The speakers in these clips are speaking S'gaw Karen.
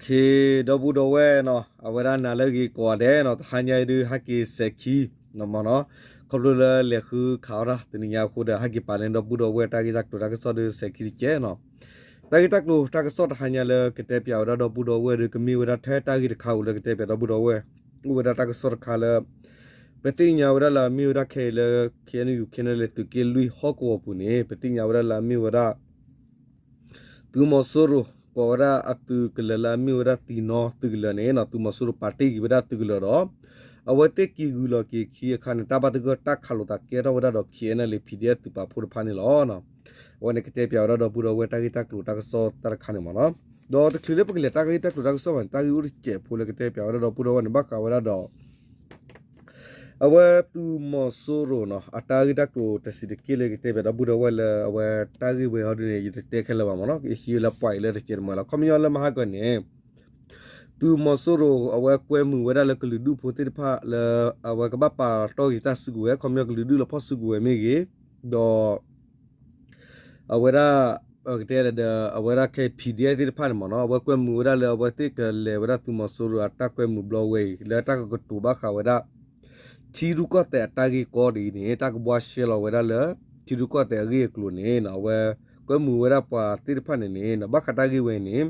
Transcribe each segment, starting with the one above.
ခ့ ဒီပုၢ်ဒီဝဲၢ်နီၤ အဝဲဒၣ်နၤလၢအဂ့ၤကိးဂၤဒဲးနီၤ တဟါညါအံၤဒုး ဟဲက့ၤစဲးခံ မ့ၢ်နီၤ, ခီဖျိလၢလဲၤဃုခးအီၣ်တၢ်တနံၤညါအဃိဒီး ဟဲက့ၤပာ်လၢဒီပုၢ်ဒီဝဲၢ်တၢ်ဂ့ၢ်တၢ်ကျိၤတၢ်ကစီၣ်ဒုး စဲးခံတကဲနီၤ. တၢ်ဂ့ၢ်တၢ်ကျိၤတၢ်ကစီၣ်တဟါညါလၢကတဲပၠးဝဲဒၣ်ဒီပုၢ်ဒီဝဲၢ်ဒီး ကမ့ၢ်ဝဲဒၣ်ထဲတၢ်ဂ့ၢ်တခါဧိၤလၢကတဲပၠးဒီပုၢ်ဒီဝဲၢ်, အိၣ်ဝဲဒၣ်တၢ်ကစီၣ်တခါလၢ ပသ့ၣ်ညါဝဲဒၣ်လၢအမ့ၢ်ဝဲဒၣ်ခဲအံၤလၢ ခ့ၣ်အဲၣ်ယူၣ် ခ့ၣ်အဲၣ်ယူၣ် သုးက့လွံၢ်ဟီၣ်ကဝီၤပူၤန့ၣ် ပသ့ၣ်ညါဝဲဒၣ်လၢအမ့ၢ်ဝဲဒၣ် သုးမီၤစိရိၤ ကိးဝဲဒၣ်အသုးကလၢၤလၢအမ့ၢ်ဝဲဒၣ်သံၣ်နီသုးကလၢၤန့ၣ် သုးမီၤစိရိၤပာ်တ့ၢ်က့ၤဝဲဒၣ်သုးကလၢၤဒီး အဝဲသ့ၣ်က့ၤဂုာ်လီၤက့ၤခံအခါန့ၣ် တၢ်ဘၣ်သဂၢၢ်တၢ်ခးလိာ်သးကဲထီၣ်ဝဲဒၣ်ဒီး ခ့ၣ်အဲၣ်ယူၣ် PDF သုးပာ်ဖှိၣ်တဖၣ်န့ၣ်လီၤ. အဝဲန့ၣ်ကတဲပၠးဝဲဒၣ်ဒီပုၢ်ဒီဝဲၢ်တၢ်ဂ့ၢ်တၢ်ကျိၤတၢ်ကစီၣ်တၢ်တခါန့ၣ်မ့ၢ်နီၤ. ဒီးတချုးလၢပကလဲၤတၢ်ဂ့ၢ်တၢ်ကျိၤတၢ်ကစီၣ်ဘၣ်န့ၣ် တၢ်ဂ့ၢ်အိၣ်တစဲးဖိလၢကတဲပၠးဝဲဒၣ်ဒီပုၢ်ဒီဝဲၢ်န့ၣ် ဘၣ်ဃးဝဲဒၣ်ဒီး အဝဲသုးမီၤစိရိၤနီၤ အတၢ်ဂ့ၢ်တၢ်ကျိၤတဆံးတက့ၢ်လၢကတဲပၠးဒီပုၢ်ဒီဝဲၢ်လၢအဝဲတၢ်ဂ့ၢ်ဝဲအီၤဒ်န့ၣ် ယတတဲခဲလၢာ်ဘၣ်မ့ၢ်နီၤ ယဟံးဝဲလၢပှၤအံၤလၢတကဲးတမှဲၤလီၤ. ခီပညီလၢမဟါကီၢ်န့ၣ် သုးမီၤစိရိၤအဝဲကွဲမုာ်ဝဲဒၣ်လၢကလုာ်ဒူၣ်ဖိသ့ၣ်တဖၣ်လၢ အဝဲကဘၣ်ပာ်တီၢ်က့ၤတၢ်စုကဝဲၤ ခီပညီကလုာ်ဒူၣ်လၢဖီၣ်စုကဝဲၤမ့ၢ်ဂ့ၤ ဒီး အဝဲဒၣ် ကတဲဒီး အဝဲဒၣ်ခဲအံၤ PDF သ့ၣ်တဖၣ်န့ၣ်မ့ၢ်နီၤ အဝဲကွဲမုာ်ဝဲဒၣ်လၢအဝဲသ့ၣ်ကလဲၤဝဲဒၣ်သုးမီၤစိရိၤအတၢ်ကွဲမုာ်ဘျီဝဲအံၤ လၢတၢ်ကကတိၤဘၣ်ဃးဝဲဒၣ် ထံရူၢ်ကီၢ်သဲးအတၢ်ဂ့ၢ်ကီဒ်အံၤန့ၣ် တၢ်ကဘှါရှဲလီၤဝဲဒၣ်လၢ ထံရူၢ်ကီၢ်သဲးအဂ့ၢ်အကျိၤန့ၣ် အဝဲကွဲမုာ်ဝဲဒၣ်ပှၤသ့ၣ်တဖၣ်န့ၣ်န့ၣ် ဘၣ်ဃးတၢ်ဂ့ၢ်ဝဲအံၤန့ၣ်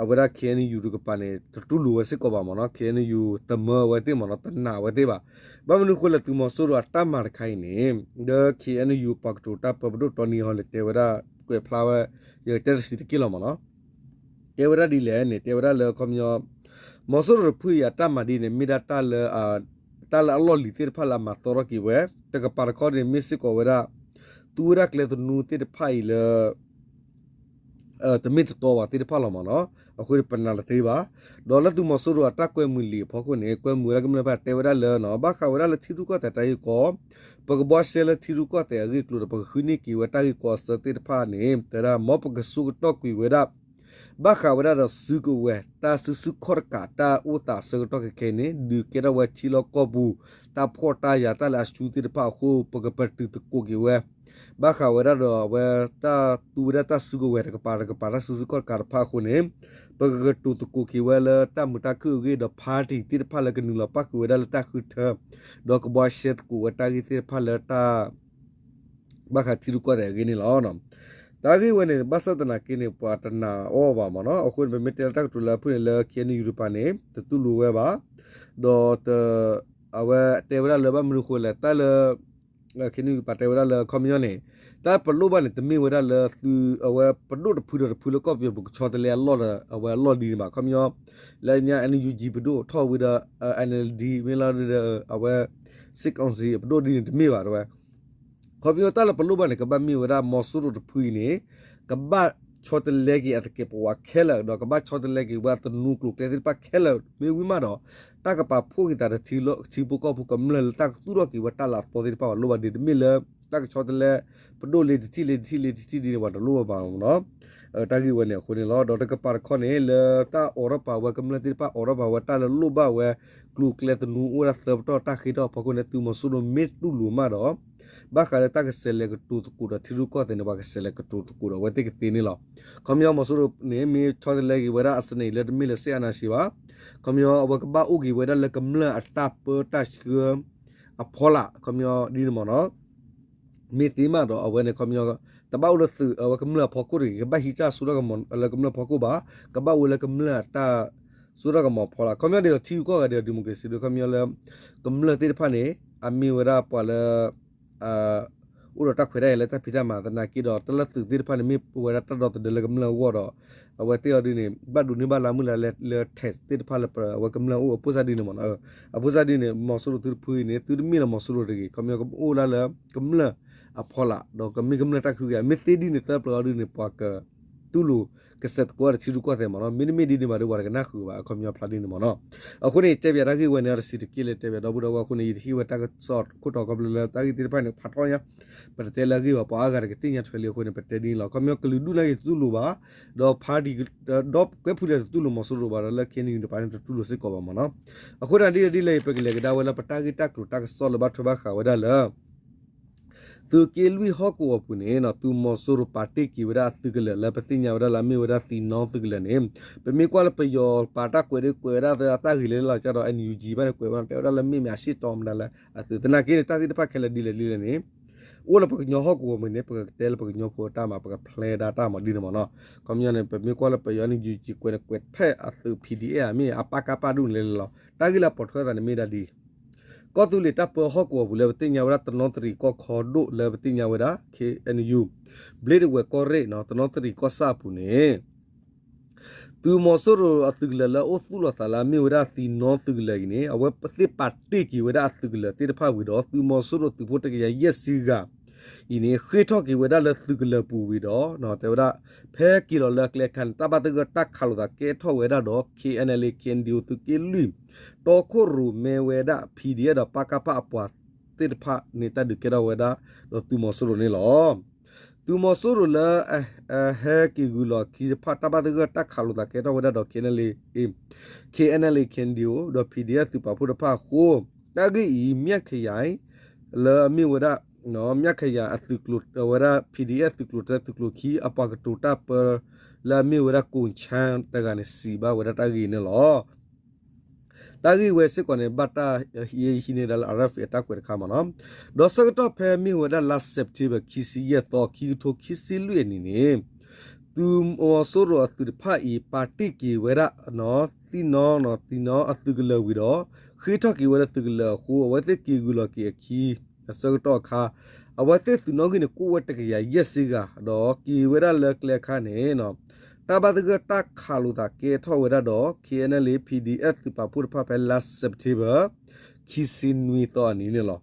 အဝဲဒၣ် ခ့ၣ်အဲၣ်ယူၣ် တကပၤန့ၣ် တတူၢ်လိာ်ဝဲစ့ၢ်ကီးဘၣ်မ့ၢ်နီၤ ခ့ၣ်အဲၣ်ယူၣ် တမၢဝဲသ့ၣ်မ့ၢ်နီၤ တနာ်ဝဲသ့ၣ်ဘၣ်. ဘၣ်မနုၤအဃိလဲၣ် သုးမီၤစိရိၤအတၢ်မၤတခါအံၤန့ၣ် လၢ ခ့ၣ်အဲၣ်ယူၣ် ပှၤကတိၤတၢ်ပၢပဒိၣ်တီနံၤဟီလဲၤတဲဝဲဒၣ် ကွဲးဖျါဝဲ ယကတဲတဆံးတက့ၢ်လီၤမ့ၢ်နီၤ တဲဝဲဒၣ်ဒ်လဲၣ်န့ၣ် တဲဝဲဒၣ်လၢခီပညီ မီၤစိရိၤတဖုအံၤအတၢ်မၤဒ်န့ၣ် မ့ၢ်ဒၣ်တၢ်လၢ တၢ်လၢအလီၢ်လံၤသ့ၣ်တဖၣ်လၢအမၤသီထီၣ်က့ၤဝဲ တကပၤတခီန့ၣ် မ့ၢ်စ့ၢ်ကီးဝဲဒၣ် သူဝဲဒၣ်ကျဲသနူသ့ၣ်တဖၣ်အံၤလၢ တမ့ၢ်တတီဘၣ်သ့ၣ်တဖၣ်လီၤမ့ၢ်နီၤ အဃိန့ၣ်ပနာ်တသ့ဘၣ်. ဒီးလၢသုးမီၤစိရိၤအတၢ်ကွဲမုာ်လံာ်အဖီခိၣ်န့ၣ် ကွဲမုာ်ဝဲဒၣ်ကမျၢၢ်တဖၣ်တဲဝဲဒၣ်လၢ ဘၣ်ဃးဝဲဒၣ်လၢထံရူၢ်ကီၢ်သဲးတၢ်ဂ့ၢ်ကီ ပကဘှါရှဲလၢထံရူၢ်ကီၢ်သဲးအဂ့ၢ်အကျိၤဒီး ပကဃုန့ၢ်က့ၤဝဲတၢ်ဂ့ၢ်ကီအဆၢသ့ၣ်တဖၣ်န့ၣ် တဲဒၣ်မ်ပကဆိကတီၢ်ကွံာ်ဝဲဒၣ် ဘၣ်ဃးဝဲဒၣ်ဒီးစုကဝဲၤ တၢ်စုဆူၣ်ခီၣ်တကး တၢ်အိၣ်သးဆၢကတီၢ်ခဲခဲအံၤန့ၣ် ဒုးကဲထီၣ်ဝဲထံလီၢ်ကီၢ်ပူၤ တၢ်ဖှီၣ်တၢ်ယာ်တၢ်လၢအဆူသ့ၣ်တဖၣ်အဃိ ပကပတုာ်သကိးက့ၤဝဲ ဘၣ်ဃးဝဲဒၣ်ဒီးအဝဲ တၢ်သူဝဲဒၣ်တၢ်စုကဝဲၤတကပၤတကပၤ တၢ်စုဆူၣ်ခီၣ်တကးတဖၣ်အဃိန့ၣ် ပကကတိၤသကိးက့ၤဝဲလၢတၢ်မုာ်တၢ်ခုၣ်အဂ့ၢ်ဒီး party သ့ၣ်တဖၣ်လၢကနုာ်လီၤပၣ်ဃုာ်ဝဲဒၣ်လၢတၢ်ဃုထၢ ဒီးကဘှါရှဲသကိးဝဲတၢ်ဂ့ၢ်သ့ၣ်တဖၣ်လၢတၢ် ဘၣ်ဃးထံရူၢ်ကီၢ်သဲးအဂ့ၢ်န့ၣ်လီၤ. တၢ်ဂ့ၢ်ဝဲန့ၣ် ဘၣ်ဆၣ်သနာ်က့န့ၣ် ပှၤတနာ်အီၤဘၣ်မ့ၢ်နီၤ အဃိန့ၣ် ပမ့ၢ်တဲလၢတၢ်ကတိၤလၢအဖုၣ်န့ၣ်လၢ ခ့ၣ်အဲၣ်ယူၣ် တကပၤန့ၣ် တတူၢ်လိာ်ဝဲဘၣ် ဒီး အဝဲတဲဝဲဒၣ်လၢဘၣ်မနုၤအဃိလဲၣ် တၢ်လၢ ခ့ၣ်အဲၣ်ယူၣ် တကပၤတဲဝဲဒၣ်လၢခီပညီန့ၣ် တၢ်ပလိၣ်ဘၣ်န့ၣ် တမ့ၢ်ဝဲဒၣ်လၢသုး အဝဲပဒိၣ်တဖုဒီးတဖုလၢကီၢ်ပယီၤပူၤကဆီတလဲအလီၢ်ဒီး အဝဲအလီၢ်လံၤန့ၣ်ဘၣ် ခီပညီ လၢညါ NUG ပဒိၣ်ထီၣ်ဝံၤဒီး NLD မ့ၢ်လီၤဒီး အဝဲ စစ်ကောင်စီ အပဒိၣ်ဒ်န့ၣ်တမ့ၢ်ဘၣ်တဲဝဲ ခီပညီတၢ်လၢပလိၣ်ဘၣ်န့ၣ် ကဘၣ်မ့ၢ်ဝဲဒၣ်မီၤစိရိၤတဖုအံၤန့ၣ် ကဘၣ်ဆီတလဲက့ၤအသကဲးပဝးခဲလၢာ် ဒီးကဘၣ်ဆီတလဲက့ၤဝဲအသနူကျိၤကျဲသ့ၣ်တဖၣ်ခဲလၢာ် မ့ၢ်ဝံၤမးဒီး တၢ်ကပာ်ဖှိၣ်က့ၤသးဒီးထံဖိကီၢ်ဖိကမျၢၢ်လၢတၢ်ကသူၣ်ထီၣ်က့ၤဝဲတၢ်လၢအသီသ့ၣ်တဖၣ်ဘၣ်လိၣ်ဘၣ်ဒ်န့ၣ် တမ့ၢ်လၢ တၢ်ကဆီတလဲ ပဒိၣ်လံတထံၣ်လံတထံၣ်လံတထံၣ်ဒ်န့ၣ် ပှၤတလိၣ်ဘၣ်ဘၣ်မ့ၢ်နီၤ တၢ်ဂ့ၢ်ဝဲန့ၣ်အဃိန့ၣ်လီၤ. ဒီးတကပၤတခီန့ၣ် လၢတၢ်အိးထီၣ်ပာ်ဝဲကမျၢၢ်သ့ၣ်တဖၣ်အိးထီၣ်ပာ်ဝဲတၢ်လၢလိၣ်ဘၣ်ဝဲ ကျိၤကျဲသနူအိၣ်ဝဲဒၣ်သၢပတီၢ်တၢ်ဃ့ထီၣ်အဖီခိၣ်န့ၣ် သုးမီၤစိရိၤမ့ၢ်တူၢ်လိာ်မးဒီး ဘၣ်ဃးလၢတၢ်ကဆဲးလဲၤကတိၤသကိးဒီးထံရူၢ်ကီၢ်သဲးန့ၣ် ပှၤကဆဲးလဲၤကတိၤသကိးဒီးအဝဲသ့ၣ်ကသ့န့ၣ်လီၤ. ခီပညီမီၤစိရိၤန့ၣ် မ့ၢ်ဆီတလဲက့ၤဝဲဒၣ်အစနံၤလၢတမ့ၢ်လၢ စစ်အာဏာရှင် ဘၣ်. ခီပညီအဝဲကဘၣ်အိၣ်က့ၤဝဲဒၣ်လၢကမျၢၢ်အတၢ်ပၢတၢ်ဆှၢအဖီလာ် ခီပညီဒ်န့ၣ်မ့ၢ်နီၤ မ့ၢ်သ့မးဒီးအဝဲန့ၣ်ခီပညီ တဘၣ်အိၣ်လၢသုးအဝဲကမျၢၢ်အဖီခိၣ်တဂ့ၤ ကဘၣ်ဟံးစၢ်စိတၢ်ကမီၤလၢကမျၢၢ်ဖီခိၣ်ဘၣ် ကဘၣ်အိၣ်လၢကမျၢၢ်အတၢ်စိတၢ်ကမီၤအဖီလာ် ခီပညီဒ်သိးထံဂုၤကီၢ်ဂၤဒ်သိး democracy ဒီးခီပညီလၢ ကမျၢၢ်သ့ၣ်တဖၣ်န့ၣ် အမ့ၢ်ဝဲဒၣ်ပှၤလၢ အိၣ်ဒီးတၢ်ခွဲးတၢ်ယာ်လၢတၢ်ဖံးတၢ်မၤသနာ်က့ဒီး တၢ်လၢသုးသ့ၣ်တဖၣ်န့ၣ် မ့ၢ်ဝဲဒၣ်တၢ်ဒီသဒၢလၢကမျၢၢ်အဂီၢ်ဒီး အဝဲသ့ၣ်အီၤဒ်န့ၣ် ဘၣ်ဒိးန့ၢ်ဘၣ်လၢမုၢ်လၢ်လၢ tax သ့ၣ်တဖၣ်လၢအဝဲကမျၢၢ်အိၣ်အပူၤစၢ်ဒ်န့ၣ်မ့ၢ်နီၤ အပူၤစၢ်ဒ်န့ၣ် မီၤစိရိၤသုတဖုအံၤန့ၣ် သုတမ့ၢ်လၢမီၤစိရိၤတဂ့ၤ ခီပညီကအိၣ်ဒၣ်လၢကမျၢၢ်အဖီလာ် ဒီးကမ့ၢ်ကမျၢၢ်တၢ်ခုကယၤ မ့ၢ်သ့ဒ်န့ၣ်သၢပျၢၤအီၤဒ်န့ၣ် ပှၤကတူၢ်လိာ်ကဆဲးသကိးဒီးထံရူၢ်ကီၢ်သဲးမ့ၢ်နီၤ မ့တမ့ၢ်ဒ်န့ၣ်ဘၣ်ဒီး ပှၤတကနၣ်ဃုာ်ဘၣ် အခီပညီဖျါဒ်န့ၣ်မ့ၢ်နီၤ အဃိန့ၣ် တဲပၠးတၢ်ဂ့ၢ်ဝဲန့ၣ်အီၤတဆံးတက့ၢ်လၢတဲပၠးဒီပုၢ်ဒီဝဲၢ်အဃိန့ၣ် ယတဟ့ၣ်ဝဲတၢ်ကစီၣ်ခိၣ်တီခီဖျိလၢတၢ်ဂ့ၢ်သ့ၣ်တဖၣ်န့ၣ် ဖးထီညါ ပတတဲလၢအဂ့ၢ်ဘၣ် ပှၤအါဂၤတကသ့ၣ်ညါထွဲလံအဃိန့ၣ် ပတဲဒ်န့ၣ်လီၤ ခီပညီကလုာ်ဒူၣ်နာ်က့ၤတတူၢ်လိာ်ဘၣ် ဒီး party ဒီးကွဲဖုဒၣ်တတူၢ်လိာ်မီၤစိရိၤဘၣ်ဒီးလၢ ခ့ၣ်အဲၣ်ယူၣ် တကပၤန့ၣ်တတူၢ်လိာ်စ့ၢ်ကီးဘၣ်မ့ၢ်နီၤ အဃိန့ၣ်ဒ်လဲၣ်ဒ်လဲၣ်အံၤ ပကလဲၤကဒါဝဲလၢပတၢ်ဂ့ၢ်တၢ်ကျိၤတၢ်ကစီၣ်လၢဘၣ်ထွဲဘၣ်ဃးဝဲဒၣ်လၢ သုးက့လွံၢ်ဟီၣ်ကဝီၤပူၤန့ၣ် သုးမီၤစိရိၤပာ်တ့ၢ်က့ၤဝဲဒၣ်အသုးကလၢၤလၢပသ့ၣ်ညါဝဲဒၣ်လၢအမ့ၢ်ဝဲဒၣ်သံနီသုးကလၢၤန့ၣ်, ပမ့ၢ်ကွၢ်လၢပယီၤပာ်တၢ်ကွဲးဒ်ကွဲးဝဲဒၣ်သၢအတၢ်ဂ့ၢ်လၢလီၤ ကဒီး NUG ဘၣ်န့ၣ် ကွဲးဝဲတဲဝဲဒၣ်လၢမ့ၢ်မ့ၢ်အစ့ၣ်တီမတၤလၢအသုးသနာ်က့န့ၣ် တၢ်သ့ၣ်တဖၣ်ခဲလၢာ်ဒ်လဲၣ်ဒ်လဲၣ်န့ၣ် အိၣ်လၢပကညီဟီၣ်ကဝီၤပူၤန့ၣ် ပကတဲလၢပကညီဖိအတၢ်မၤ ပကဖျဲဒၣ်တၢ်မၤဒ်န့ၣ်မ့ၢ်နီၤ. ခီပညီန့ၣ် ပမ့ၢ်ကွၢ်လၢပယီၤ NUG ကွဲးန့ၣ် ကွဲးထဲအသုး P D F မ့ၢ်အပကဖ ဒ်န့ၣ်လဲၣ်လီၤ. တၢ်ဂ့ၢ်လၢအပိာ်ထွဲသးန့ၣ်မ့ၢ်ဒၣ်ဒ် ကီၢ်သူလ့ၤတၢ်ပၢဟီၣ်ကဝီၤပူၤလၢပသ့ၣ်ညါဝဲဒၣ် တနီသရံၣ်ကီၢ်ခီဒိၣ်လၢပသ့ၣ်ညါဝဲဒၣ် K N U ဘျ့ဒဝဲၢ်ကီၢ်ရ့ၣ် တနီသရံၣ်ကီၢ်ဆၣ်အပူၤန့ၣ် သုးမီၤစိရိၤအသုးကလၢၤလၢအအိၣ်သူၣ်လီၤသးလၢအမ့ၢ်ဝဲဒၣ်သံနီသုးကလၢၤအံၤန့ၣ် အဝဲသ့ၣ်ပာ်တ့ၢ်က့ၤဝဲဒၣ်အသုးကလၢၤသ့ၣ်တဖၣ်ဝံၤဒီး သုးမီၤစိရိၤသုးဖိတကယၤယဲၢ်ဆံဂၤအံၤန့ၣ် ဃ့ၢ်ထီၣ်က့ၤဝဲဒၣ်လၢသုးကလၢၤပူၤဝံၤဒီး တဲဝဲဒၣ် ဖဲက့ၤလီၤလၢအကျဲအခါန့ၣ် တၢ်ဘၣ်သဂၢၢ်တၢ်ခးလိာ်သးကဲထီၣ်ဝဲဒၣ်ဒီး K N L A K N D O သုးက့လွံၢ် တီခိၣ်ရိၣ်မဲဝဲဒၣ် P D F ဒီး ပကဖ အပှၤသ့ၣ်တဖၣ်န့ၣ် တၢ်ဒုးကဲထီၣ်ဝဲဒၣ် ဒီးသုးမီၤစိရိၤန့ၣ်လီၤ. သုးမီၤစိရိၤလၢ အဟဲက့ၤဂုာ်လီၤအခံတဖၣ် တၢ်ဘၣ်သဂၢၢ်တၢ်ခးလိာ်သးကဲထီၣ်ဝဲဒၣ်ဒီး K N L A, K N L A K N D O ဒီး P D F သုးပာ်ဖှိၣ်တဖၣ်အဃိ တၢ်ဂ့ၢ်အံၤ မၠၣ်ခယၤ လၢအမ့ၢ်ဝဲဒၣ် မၠၣ်ခယၤအသုးကျိၤ အဝဲဒၣ် P D F သုးကျိၤတၢသုးကျိၤခံ အပှၤကတိၤတၢ်ပၢ လၢအမ့ၢ်ဝဲဒၣ် ကိၣ်ဆၣ်တဂၤန့ၣ် စံးဘၣ်ဝဲဒၣ်တၢ်ဂ့ၢ်အံၤန့ၣ်လီၤ. တၢ်ဂ့ၢ်ဝဲစ့ၢ်ကီးန့ၣ် ဘၣ်တၢ်ဟံးန့ၢ်ဒၣ်လၢ R F A အတၢ်ကွဲးတခါမ့ၢ်နီၤ. ဒီးဆၢကတီၢ်ဖဲမ့ၢ်ဝဲဒၣ်လါ September ခံဆံယဲၢ်သီ ခံကထိခံဆံလွံၢ်အနံၣ်န့ၣ် သုးမီၤစိရိၤအသုးတဖၣ်အံၤ ပာ်တ့ၢ်က့ၤဝဲဒၣ် သံနီ သံနီအသုးကလၢၤဝံၤဒီး ဃ့ၢ်ထီၣ်က့ၤဝဲဒၣ်သုးကလၢၤအဃိ အဝဲသ့ၣ်က့ၤဂုာ်လီၤက့ၤအခံ အဆၢကတီၢ်အခါ အဝဲသ့ၣ်သုးနီၣ်ဂံၢ်န့ၣ် ကအိၣ်ဝဲတကယၤယဲၢ်ဆံဂၤ ဒီးက့ၤဝဲဒၣ်လၢကျဲအခါန့ၣ် တၢ်ဘၣ်သဂၢၢ်တၢ်ခးလိာ်သးကဲထီၣ်ဝဲဒၣ်ဒီး K N L A P D F သုးပာ်ဖှိၣ်တဖၣ်ဖဲလါ September ခံဆံနွံသီအနံၤန့ၣ်လီၤ.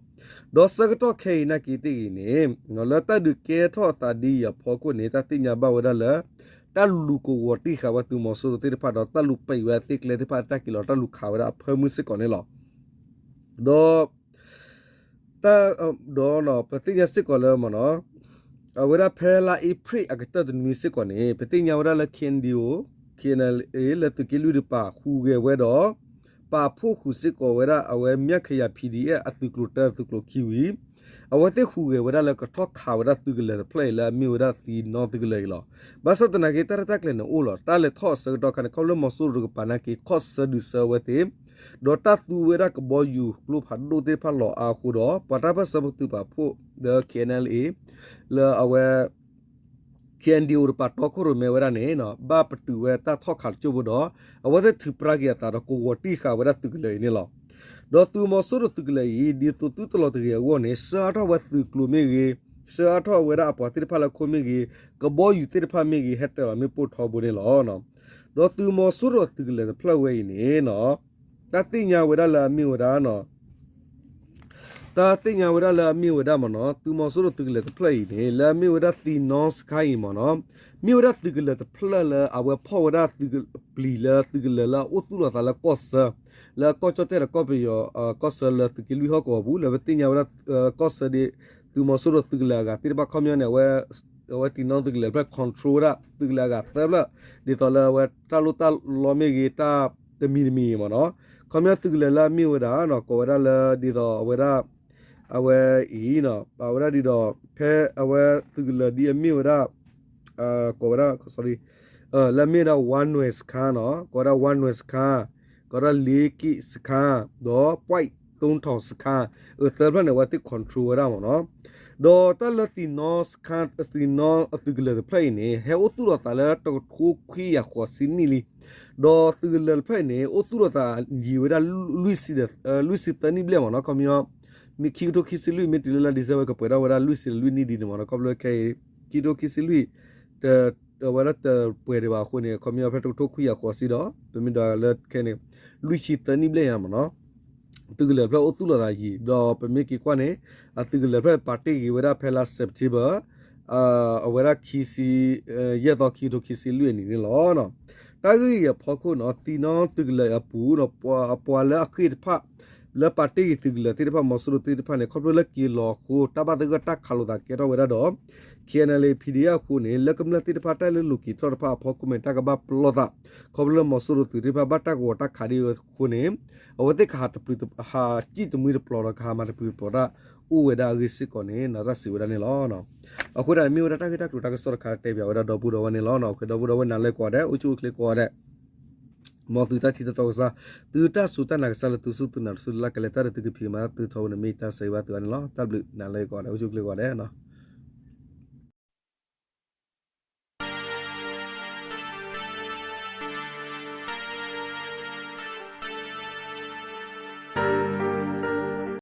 ဒီးဆၢကတီၢ်ခဲအံၤနာ်က့သ့ၣ်ဂ့ၤန့ၣ် လၢတၢ်ဒုးကဲထီၣ်အသးဒ်အံၤအဖီခိၣ်န့ၣ် တၢ်သ့ၣ်ညါဘၣ်ဝဲဒၣ်လၢ တၢ်လူၤကဝီၤတံၢ်ဃာ်ဝဲသုးမီၤစိရိၤသ့ၣ်တဖၣ်ဒီး တၢ်လူၤပံးဝဲအသ့ၣ်ကျဲသ့ၣ်တဖၣ် တၢ်က့ၤလီၤတၢ်လူၤခးဝဲဒၣ်အဖၢမုၢ်စ့ၢ်ကီးန့ၣ်လီၤ. ဒီး တၢ် ဒီးပသ့ၣ်ညါစ့ၢ်ကီးလၢမ့ၢ်နီၤ အဝဲဒၣ်ဖဲလါအ့ဖြ့ၣ်အကတၢၢ်တနွံစ့ၢ်ကီးန့ၣ် ပသ့ၣ်ညါဝဲဒၣ်လၢ K N D O K N L A လၢသုးက့လွံၢ်တပၤ ဟူးဂဲၤဝဲဒီး ပာ်ဖှိၣ်ဃုာ်စ့ၢ်ကီးဝဲဒၣ်အဝဲမၠၣ်ခယၤ P D F အသုးကျိၤတၢသုးကျိၤခံဝံၤ အဝဲသ့ၣ်ဟူးဂဲၤဝဲဒၣ်လၢကထီၣ်ခးဝဲဒၣ်သုးကလၢၤတဖျၢၣ်အံၤလၢအမ့ၢ်ဝဲဒၣ်သံနီသုးကလၢၤအံၤလီၤ. ဘၣ်ဆၣ်သနာ်က့ တၢ်ရဲၣ်တၢ်ကျဲၤန့ၣ်အိၣ်လီၤ. တၢ်လဲၤထီၣ်အဆၢကတီၢ်ခါန့ၣ် ခီဖျိမီၤစိရိၤတကပၤနာ်က့ ခီၣ်ဆၢဒုးဆၢဝဲသ့ၣ် ဒီးတၢ်သူဝဲဒၣ်ကဘီယူၤကျိဖးဒိၣ်သ့ၣ်တဖၣ်လီၤအါအဃိဒီး ပှၤတၢ်ပၢၢ်ဆၢသုးပာ်ဖှိၣ်လၢ K N L A လၢအဝဲ K N D O တပၤတီခိၣ်ရိၣ်မဲဝဲဒၣ်န့ၣ် ဘၣ်ပတုာ်ဝဲတၢ်ထီၣ်ခးတစိၢ်ဖိဒီး အဝဲသ့ၣ်ထုးပြါက့ၤအသးဒီးကဝီၤတံၢ်ဃာ်ဝဲဒၣ်သုးကလၢၤအံၤန့ၣ်လီၤ. ဒီးသုးမီၤစိရိၤသုးကလၢၤအံၤ ဒ်သိးသုတလီၤတဂ့ၤအဂီၢ်န့ၣ် ဆှၢအါထီၣ်ဝဲသုးကျိၤမ့ၢ်ဂ့ၤ, ဆှၢအါထီၣ်ဝဲဒၣ်အပှၤသ့ၣ်တဖၣ်လၢခိမ့ၢ်ဂ့ၤ, ကဘီယူၤသ့ၣ်တဖၣ်မ့ၢ်ဂ့ၤ ဟဲတ့ၢ်လီၤမ့ၣ်ပိၢ်ထီဘိန့ၣ်လီၤ. ဒီးသုးမီၤစိရိၤသုးကလၢၤတဖျၢၣ်ဝဲအံၤန့ၣ် တၢ်သ့ၣ်ညါဝဲဒၣ်လၢအမ့ၢ်ဝဲဒၣ် တၢ်သ့ၣ်ညါဝဲဒၣ်လၢအမ့ၢ်ဝဲဒၣ်မ့ၢ်နီၤ သုးမီၤစိရိၤသုးကလၢၤတဖျၢၣ်အံၤန့ၣ် လၢအမ့ၢ်ဝဲဒၣ်သံနီစခါအံၤမ့ၢ်နီၤ မ့ၢ်ဝဲဒၣ်သုးကလၢၤတဖျၢၣ်လၢအဝဲဖီၣ်ဝဲဒၣ်သုးကပျံၤလၢသုးကလၢၤလၢအအိၣ်သူၣ်လီၤသးလၢကီၢ်ဆၢ လၢကီၢ်ကၠီၣ်တဲၣ်ဒီးကီၢ်ပယီၤ ကီၢ်ဆၢလၢသုးက့လွံၢ်ဟီၣ်ကဝီၤပူၤ လၢပသ့ၣ်ညါဝဲဒၣ် ကီၢ်ဆၢဒ် သုးမီၤစိရိၤသုးကလၢၤအဂၤသ့ၣ်တဖၣ်ခီပညီန့ၣ် အဝဲ အဝဲသံနီသုးကလၢၤတဖျၢၣ် control ဝဲဒၣ်သုးကလၢၤအဂၤသၢဖျၢၣ် ဒ်သိးလၢအဝဲတၢ်လိၣ်တၢ်လီမ့ၢ်ဂ့ၤ တၢ်တမံၤတမံၤမ့ၢ်နီၤ ခီပညီသုးကလၢၤလၢအမ့ၢ်ဝဲဒၣ် ကိးဝဲဒၣ်လၢဒ်သိးအဝဲဒၣ် အဝဲအံၤ ပာ်ဝဲဒၣ်ဒ်ဒီး ဖဲအဝဲသုးကလၢၤဒ်အမ့ၢ်ဝဲဒၣ် ကိးဝဲဒၣ် လၢအမ့ၢ်ဝဲဒၣ် ဝါနွဲၣ်စခါနီၤ ကိးဝဲဒၣ် ဝါနွဲၣ်စခါ ကိးဝဲဒၣ် လ့က့ၣ်စခါ ဒီး ပွဲၣ်သိထီၣ်စခါ အသၢဖျၢၣ်န့ၣ် အဝဲသ့ၣ် control ဝဲဒၣ်မ့ၢ်နီၤ ဒီးတၢ်လၢသံနီ သံနီအသုးကလၢၤတဖျၢၣ်အံၤန့ၣ် ဟဲအိၣ်သူၣ်လီၤသးလၢတကထိခွံကယၤဃိးဆံနံၣ်လံ ဒီးသုးကလၢၤတဖျၢၣ်အံၤန့ၣ် အိၣ်သူၣ်လီၤသးယံာ်ဝဲဒၣ် လွံၢ်ဆံ လွံၢ်ဆံသၢနံၣ်ဘျဲၣ်မ့ၢ်နီၤ ခီပညီ မ့ၢ်ခံကထိခံဆံလွံၢ် မ့ၢ်တုၤလၢလါ December ကပှဲၤထီၣ်ဝဲဒၣ်လွံၢ်ဆံလွံၢ်နံၣ်ဒ်န့ၣ်မ့ၢ်နီၤ ခီဖျိခဲအံၤ ခံကထိခံဆံလွံၢ် အဝဲဒၣ်တပှဲၤဒံးဘၣ်အဃိန့ၣ် ခီပညီဖဲတကထိခွံကယၤဃိးဆံဒီး ပမ့ၢ်ဒွးလၢခဲန့ၣ် လွံၢ်ဆံသၢနံၣ်ဘျဲၣ်ညါမ့ၢ်နီၤ သုးကလၢၤတဖျၢၣ်အိၣ်သူၣ်လီၤသးယံာ် ဒီးပမ့ၢ်က့ၤကွၢ်န့ၣ် အသုးကလၢၤတဖျၢၣ်ပာ်တ့ၢ်က့ၤဝဲဒၣ်ဖဲလါ September အဝဲဒၣ်ခံဆံ ယဲၢ်သီ ခံကထိခံဆံလွံၢ်အနံၤန့ၣ်လီၤ. တၢ်ဂ့ၢ်အံၤအဖီခိၣ်နီၤ သံနီသုးကလၢၤအပူၤ ပှၤလၢအဃ့ၢ်တဖၣ် လၢပာ်တ့ၢ်က့ၤသုးကလၢၤသ့ၣ်တဖၣ် မီၤစိရိၤသ့ၣ်တဖၣ်န့ၣ် ခီဖျိလၢက့ၤလီၤအဃိ တၢ်ဘၣ်သဂၢၢ်တၢ်ခးလိာ်သးကဲထီၣ်ဝဲဒၣ်ဒီး K N L A P D F အဃိန့ၣ် လၢကမျၢၢ်သ့ၣ်တဖၣ်တၢ်လၢလိၤက့ၤထီၣ်တဖၣ်အဖီခိၣ်မ့ၢ် တၢ်ကဘၣ်ပလီၢ်သး ခီဖျိလၢမီၤစိရိၤသုးသ့ၣ်တဖၣ်ဘၣ်တၢ်ကဝီၤတၢ်ခးဒ်အဃိန့ၣ် အဝဲသ့ၣ်ကဟးတပျုာ် ဟးစံၣ်တမှံတပျီၤဒီးကဟးမၤတပျုာ်တပျီၤတၢ် အိၣ်ဝဲဒၣ်အဂ့ၢ်စ့ၢ်ကီးန့ၣ် တၢ်စံးဝဲဒၣ်န့ၣ်လီၤ. အဃိသတးန့ၣ် မ့ၢ်ဝဲဒၣ်တၢ်ဂ့ၢ်တၢ်ကျိၤတၢ်ကစီၣ်တခါတဲပၠးဝဲဒၣ်ဒီပုၢ်ဒီဝဲၢ်န့ၣ်လီၤ. အဃိဒီပုၢ်ဒီဝဲၢ်နၤလၢကိးဂၤဒဲး အိၣ်ဆူၣ်အိၣ်ချ့ကိးဂၤဒဲး မ်သုတၢ်ထံၣ်တၢ်တီကစၢ်, သုတၢ်စူၢ်တၢ်နာ်ကစၢ်လၢသုစူၢ်သုနာ်တစူၢ်လၢ်ကလဲၤတၢ်ဒီးသုကဖံးမၤသုထီဘိန့ၣ် မ့ၢ်တၢ်ဆၢဂ့ၤဘၣ်သုဂၤန့ၣ်လီၤ. တၢ်ဘျုးနၤလၢကိးဂၤဒဲး အိၣ်ဆူၣ်အိၣ်ချ့ကိးဂၤဒဲး